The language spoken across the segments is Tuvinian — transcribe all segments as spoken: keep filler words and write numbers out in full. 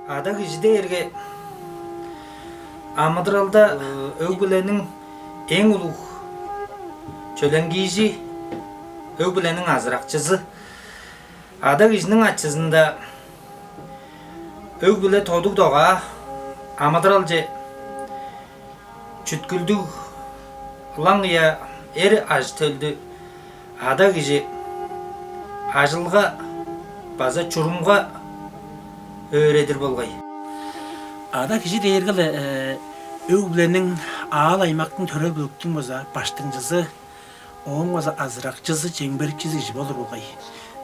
Ада кижи дээрге амыдыралда, э, өг-бүлениң эң улуг чөленгиижи, өг-бүлениң азыракчызы. Ада кижиниң ачызында өг-бүле тодуг-догаа, амыдыралче чүткүлдүг, ылаңгыя эр ажы-төлдү ада кижи ажылга база чурумга өөредир болгай. Ада кижи дээрге-ле, э, өг-бүлениң, аал-аймактың, төрел-бүрүктүң база баштыңчызы, ооң база азыракчызы, чемгерикчизи кижи болур болгай.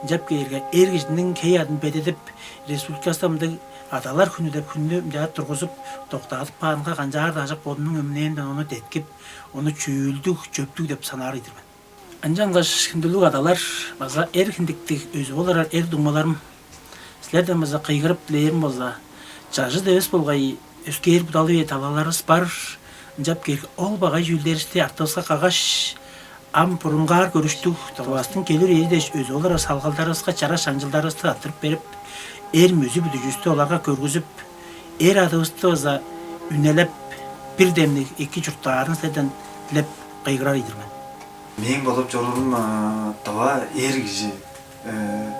Ынчап кээрге, эр кижиниң хей-аъдын бедедип, республикавыста мындыг Адалар хүнү деп хүннү мынчаар тургузуп, доктаадып каанга, канчаар-даа ажык бодунуң өмүнээнден ону деткип, ону чүүлдүг, чөптүг деп санаар-дыр мен. Ынчангаш, хүндүлүг адалар база эр хиндиктиг өзүп олурар эр дуңмаларым, силерден база кыйгырып дилээрим болза, чажыт эвес болгай, өскээр будалы бээр талаларывыс бар. Ынчап кээрге, ол багай чүүлдеривисти артывыска каггаш, ам бурунгаар көрүштүг, Тывавыстың келир үези дээш өзүп олурар салгалдарывыска чараш шаңчылдарывысты арттырып берип, эр мөзү-бүдүжүвүстү оларга көргүзүп, эр адывысты база үнелеп, бир демниг эки чурттаарын силерден дилеп, кыйгырар-дыр мен. Мээң бодап чоруурум, а, тыва эр кижи, э,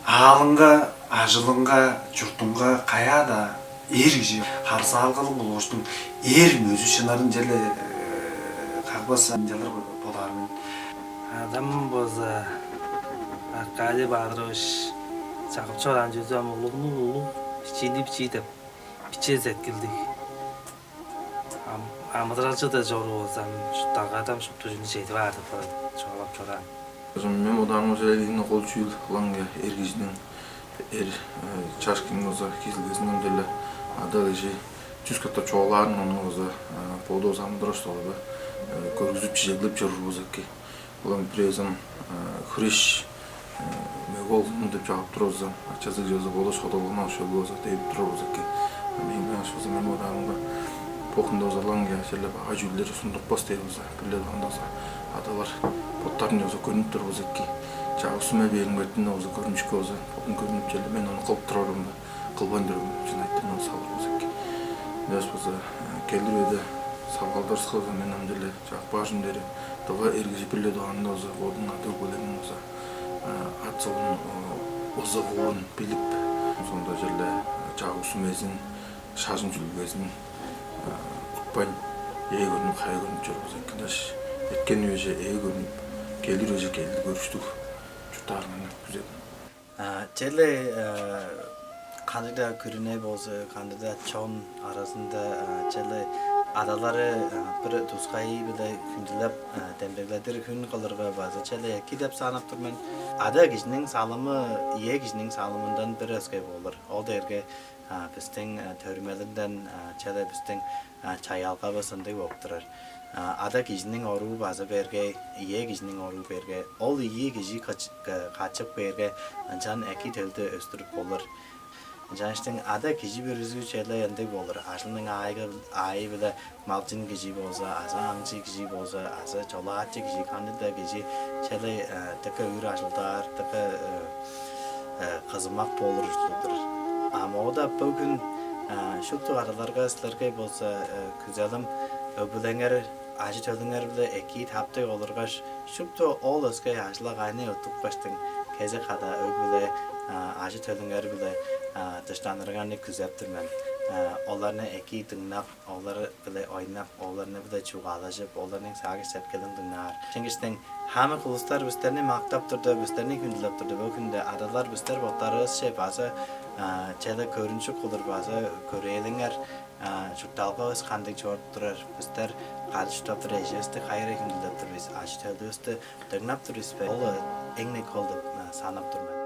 аалынга, ажылынга, чуртунга, каяа-даа эр кижи харыысалгалыг болгаштың, эр мөзү шынарын черле, э, кагбас ынчалдыр бодаар мен. Адам болза Аркадий Баадырович чагып чораан чүвези ам улугну улуг, бичиини бичии деп, бичии сеткилдиг. Ам-, амыдыралче-даа чорувус, ам чуртталгада ам шупту чүнү чедип аар деп чугаалап чораан. Мен бодаарымга, чүве, эң кол чүүл ылаңгыя эр кижиниң, эр, э, чаш кижиниң болза кижилгезинден-даа ада кижи чүс катап чугаалаарын, ону болза, э, боду болза амыдыраш-даа, э, көргүзүп, чижеглеп чоруур болза эки. Ол ам бир эвес ам, э, хүреш, э, мөге болзун деп чагып турар болза, ачазы кижи болза боду шодалган, ошол болза деп турар болза эки. Мээң ынчангаш болза, мен бодаарымга, бо хүнде болза ылаңгыя черле багай чүүлдер сундурупкан дээр болза, бир-ле дагында болза адалар боттарын болза көрнүп турар болза эки. Чагыг-сүме бээриниң бетинде болза көрүнчүкке болза бодум көрнүп, черле мен ону кылып турарымда, кылбайн турарымда, чын айтырын салыр болза эки. Ынчангаш болза, э, келир үеде салгалдарывыска болза мен ам черле чагып каар чүвем дээрге, тыва эр кижи бир-ле дугаарында болза бодунуң ада-өгбелериниң болза, а, ат-сывын, о, ызыгуурун билип, соонда черле, а, чагыг-сүмезин, шажын-чүдүлгезин, а, утпайн, ээ көрнүп, хая көрнүп чоруур болза эки. Ынчангаш эрткен үеже ээ көрнүп, келир үеже келдиг көрүштүг чурттаарыңарны күзедим. А, черле, а, кандыг-даа күрүне болза, кандыг-даа чон аразында, а, черле адалары, а, бир тускайы-биле хүндүлеп, а, демдегледир хүн кылырга база черле эки деп санап тур мен. Ада кижиниң салымы ие кижиниң салымындан бир өске болур. Ол дээрге, а, бистиң, а, төрүмелинден, а, черле бистиң, а, чаяалгавыс ындыг болуп турар. А, ада кижиниң оруу база берге, ие кижиниң оруу берге, ол ие кижи кач-, ка-, качып кээрге, ынчан эки төлдү өстүрүп болур. Ынчангаштың ада кижи бүрүзү черле ындыг болур. Ажылының аайы-, аайы-биле малчын кижи болза, азы аңчы кижи болза, азы чолаачы кижи, кандыг-даа кижи черле, э, дыка үр ажылдаар, дыка, э, э, кызымак болур ужурлуг-дур. А мода бөгүн, э, шупту адаларга, силерге болза, э, күзелим, өг-бүлеңер, ажы-төлүңер-биле эки таптыг олургаш, шупту ол өске ажыл-агайны уттупкаштың, кезек када өг-бүле, а, ажы-төлүңер-биле, а, дыштанырыңарны күзеп тур мен. А, оларны эки дыңнап, олар-биле ойнап, оларны-биле чугаалажып, оларның сагыш-сеткилин дыңнаар. Ынчангаштың хамык улустар бистерни мактап турда, бистерни хүндүлеп турда, бо хүнде адалар бистер боттарывысче база, а, черле көрүнчүк кылдыр база көрээлиңер, а, чуртталгавыс кандыг чоруп турар, бистер кады чурттап турар эживисти кайы хире хүндүлеп тур бис, ажы-төлүвүстү дыңнап тур бис бе? Ол эң-не кол деп, а, санап тур мен.